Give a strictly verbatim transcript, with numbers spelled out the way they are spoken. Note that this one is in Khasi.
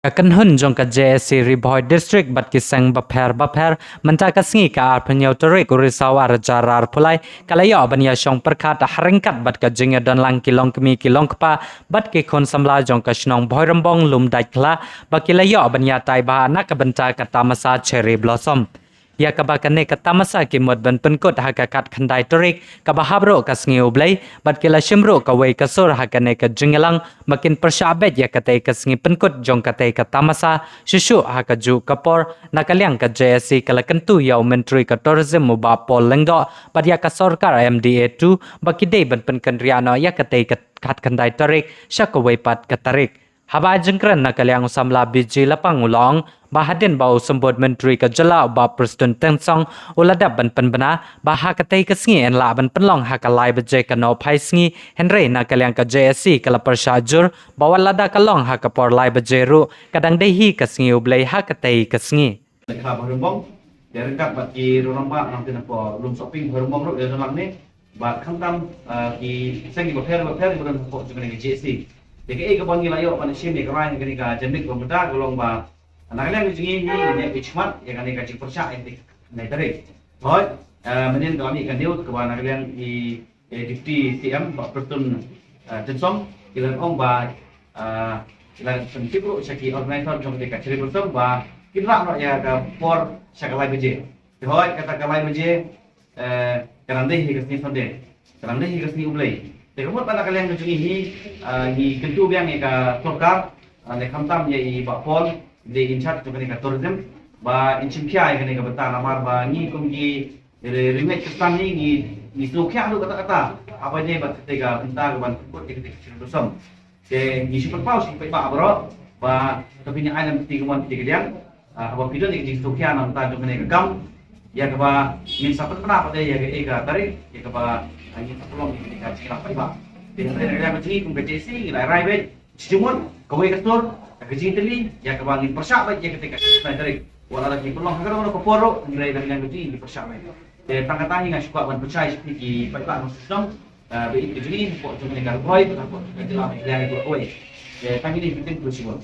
Ka kynhun jong ka J S C Ri Bhoi District bad ki seng bapher bapher mynta ka sngi ka arphew tarik u Risaw arhajar arphew lai ka la ïoh ban ïashong pyrkhat ha ryngkat bad ka jingïadon lang ki longkmie ki longkpa bad ki khun samla jong ka shnong Bhoirymbong Lumdaitkhla ba ki la ïoh ban ïatai bha na ka bynta ka tamasa Cherry Blossom. Ïa kaba kane ka tamasa ki mut ban pynkut ha ka khatkhyndai tarik kaba hap ruh ka sngi U Blei bad ki la shim ruh kawei ka sur ha kane ka jingïalang ba kin pyrshah beit ïa katei ka sngi pynkut jong katei ka tamasa shuh shuh ha kajuh ka por. Na ka liang ka J S C ka la kyntu ïa u Myntri ka Tourism u Bah Paul Lyngdoh bad ïa ka sorkar M D A two ba ki dei ban pynkynriah noh ïa katei ka khatkhyndai tarik sha kawei pat ka tarik. Haba ai jingkren na ka liang u samla B J Lapang u la ong ba hadien ba u symbud Myntri ka jylla u Bah Prestone Tynsong u la dep ban pynbna ba ha katei ka sngi yn lah ban pynlong ha ka lai baje ka nongphai sngi, hynrei na ka liang ka J S C ka la pyrshah jur ba wat lada ka long ha ka por lai baje ruh ka dang dei hi ka sngi U Blei ha katei ka sngi. Ka Bhoirymbong, ïa ryngkat bad ki rong ba nang tin ko Lumsohping Bhoirymbong ruh ïa dalang ne. Bad khamtam, eh, ki seng ki bapher bapher ki ba don hapoh jong kane ka J S C. Te kaei kaba ngi la ïoh ban shim ïa ka rai kane ka jingmut ba mynta ka long ba na ka liang jong ngi ngi ïa ka jingpyrshah ïa ka nai tarik. Hoi, eh, mynnin ka la mih ka news kaba na ka liang i, eh, Deputy C M Bah Prestone, eh, Tynsong ki la ong ba, eh, ki la pyntip ruh sha ki organizer jong kane ka Cherry Blossom ba kin rah noh ïa ka por sha ka lai baje. Te hoi kata ka lai baje, eh, ka dang dei hi ka sngi Sunday, ka dang dei hi ka sngi U Blei. Te ka mut ba na ka liang ka jong ngi hi, eh, ngi kyntu biang ïa ka sorkar, eh, ne khamtam ïa i Bah Paul, dei in charge jong kane ka tourism, ba in shim khia ïa kane ka bynta namar ba ngi kum ki ri-, ri ngeit Khristan ngi, ngi, ngi sngewkhia haduh katta katta haba ïadei bad katei ka bynta ka ban pynkut ïa katei ka Cherry Blossom. Te ngi shu pynpaw sha ki paidbah baroh ba to phin ïa ai lem kti kamon kti kadiang. Ah, haba phi don ïa ka jingsngewkhia na bynta jong kane ka kam, ïa kaba ngin sa pynbna pat ïa ka, ïa ka tarik ïa kaba, ah, ngin sa pynlong ïa ka jingïalang paidbah. Te hynrei na ka liang ka jong ngi kum ka J S C ngi la rai beit sha jingmut kawei ka sur ka jingtylli ïa kaba ngin pyrshah beit ïa katei ka tarik. Wat la ki pynlong ha ka dong ka por ruh hynrei na ka liang ka jong ngi ngi pyrshah beit. Te tang kata hi nga shu kwah ban pynshai sha phi ki paidbah nongshong shnong, eh, ba ïeit ka jong ngi hapoh jong kane ka Ri Bhoi bad hapoh jong ka jylla Meghalaya baroh kawei. Te tang kine ki ktien, khublei shibun.